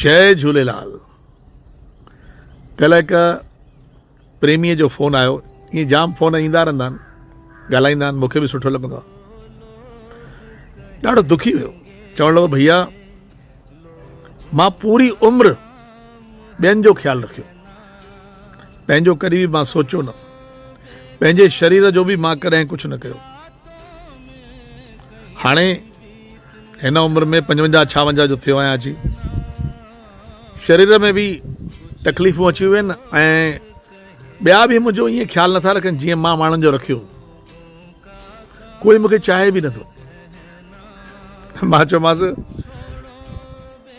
جئي جهوليلال. ڪلهه هڪ پريميء جو فون آيو. ائين جام فون ايندا رهندا آهن، ڳالهائيندا آهن، مون کي به سٺو لڳندو آهي. ڏاڍو دکي هيو. چوڻ لڳو ڀئيا مان پوري عمر ٻين جو خيال رکيو، پنهنجو ڪڏهن به مان سوچيو نه، پنهنجي شرير جو به مان ڪڏهن ڪجهه نه ڪيو. هاڻي هن عمر ۾ 55 56 جو ٿيو آهيان اچي شرير ۾ به تڪليفون اچي ويون آهن ۽ ٻيا به منهنجو ائين خيال نٿا رکن جيئن مان ماڻهن جو رکيو. ڪوئي مونکي چاهي به نٿو. مان چيومانس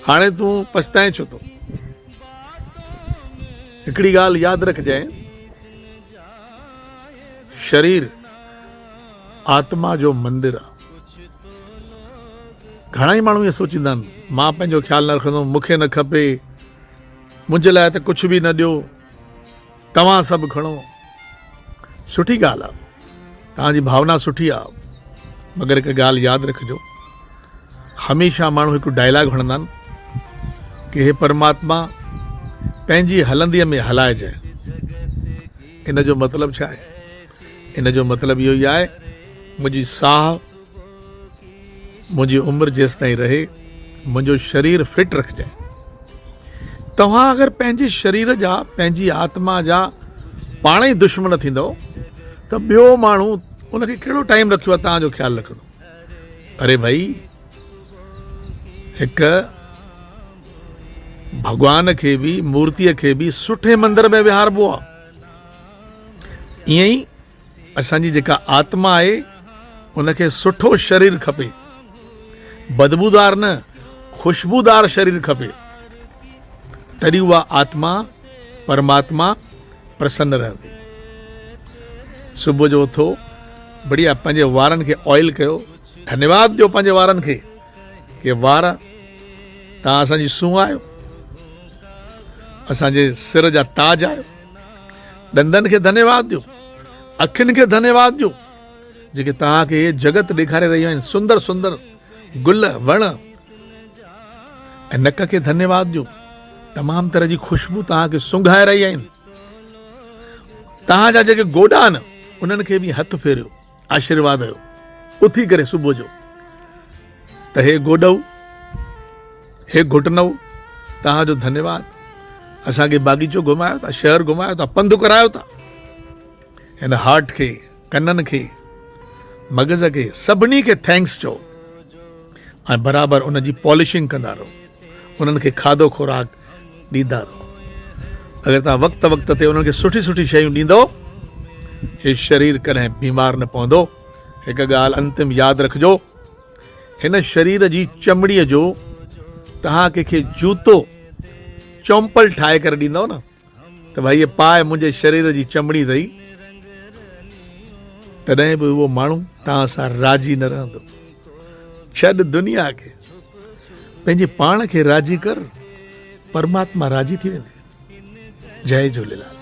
هاڻي تون پڇتائين ڇو ٿو؟ هڪڙي ڳالهه ياد رکجانء، شرير آتما جو مندر آ. گهڻا ئي ماڻهو ائين سوچيندا آهن، مان پنهنجو خيال نه رکندم، مون کي نه کپي، منهنجي لاء ته ڪجهه به نه ڏيو، توهان سڀ کڻو. سٺي ڳالهه آ، توهان جي ڀاونا سٺي آ، مگر هڪ ڳالهه ياد رکجو، هميشه ماڻهو هڪ ڊائلاگ هڻندا آهن ڪي هي پرماتما پنهنجي هلنديء ۾ هلائجانء. ان جو مطلب ڇا آهي؟ ان جو مطلب اهو ئي آهي منهنجي ساهه، منهنجي عمر جيستائين رهي منهنجو شرير فٽ رکجانء. توهان اگر پنهنجي شرير جا، پنهنجي آتما جا پاڻ ئي دشمن ٿيندؤ ته ٻيو ماڻهو ان کي ڪهڙو ٽائيم رکيو آهي توهان جو خيال رکندو؟ اري ڀائي هڪ ڀڳوان کي به مورتيء کي به سٺي مندر ۾ ويهاربو آهي. ائين ئي اسان جي جيڪا آتما آهي ان کي سٺو شرير کپي، بدبودار نه خوشبودار شرير کپي، تڏهن اها آتما پرماتما پرسن رهندي. صبح جو اٿو بڙيا پنهنجي وارن کي آئل ڪيو، ڌنيواد ڏيو پنهنجي وارن کي ڪي وار توهان اسان جي سونهن آهيو، اسان جي سر جا تاج آهيو. ڏندن کي ڌنيواد ڏيو، اکين کي ڌنيواد ڏيو، جيڪي توهان کي هي جڳت ڏيکاري رهيون آهن، سندر سندر گل، وڻ ۽ نڪ کي ڌنيواد ڏيو، تمام طرح جي خوشبو توهان کي سونگهائي رهي آهن. توهان جا جيڪي گوڏا آهن، انهن کي به هٿ ڦيريو، آشيرواد ڏيو، اٿي ڪري صبح جو ته هي گوڏو، هي گهٽنو، توهان جو ڌنيواد، اسان کي باغيچو گهمايو ٿا، شهر گهمايو ٿا، پنڌ ڪرايو ٿا. هن هارٽ کي، ڪنن کي، مغز کي، سڀني کي thanks چئو ۽ برابر ان جي پالشنگ ڪندا رهو، انهن کي کاڌو خوراڪ ڏيندا رهو. اگر توهان وقت وقت تي انهن کي سٺي سٺي شيون ڏيندؤ، هي شرير ڪڏهن بيمار نه پوندو. هڪ ڳالهه انتم ياد رکجو، هن شرير جي چمڙيء جو توهان ڪنهن کي جوتو، چونپل ٺاهي ڪري ڏيندؤ نه ته ڀائي هي پاء منهنجي شرير جي چمڙي اٿئي، تڏهن به اهو ماڻهو توهان سان راضي نه رهندو. ڇڏ دنيا کي، پنهنجي پاڻ کي راضي ڪر، پرماتما راضي ٿي ويندي. جئي جهوليلال.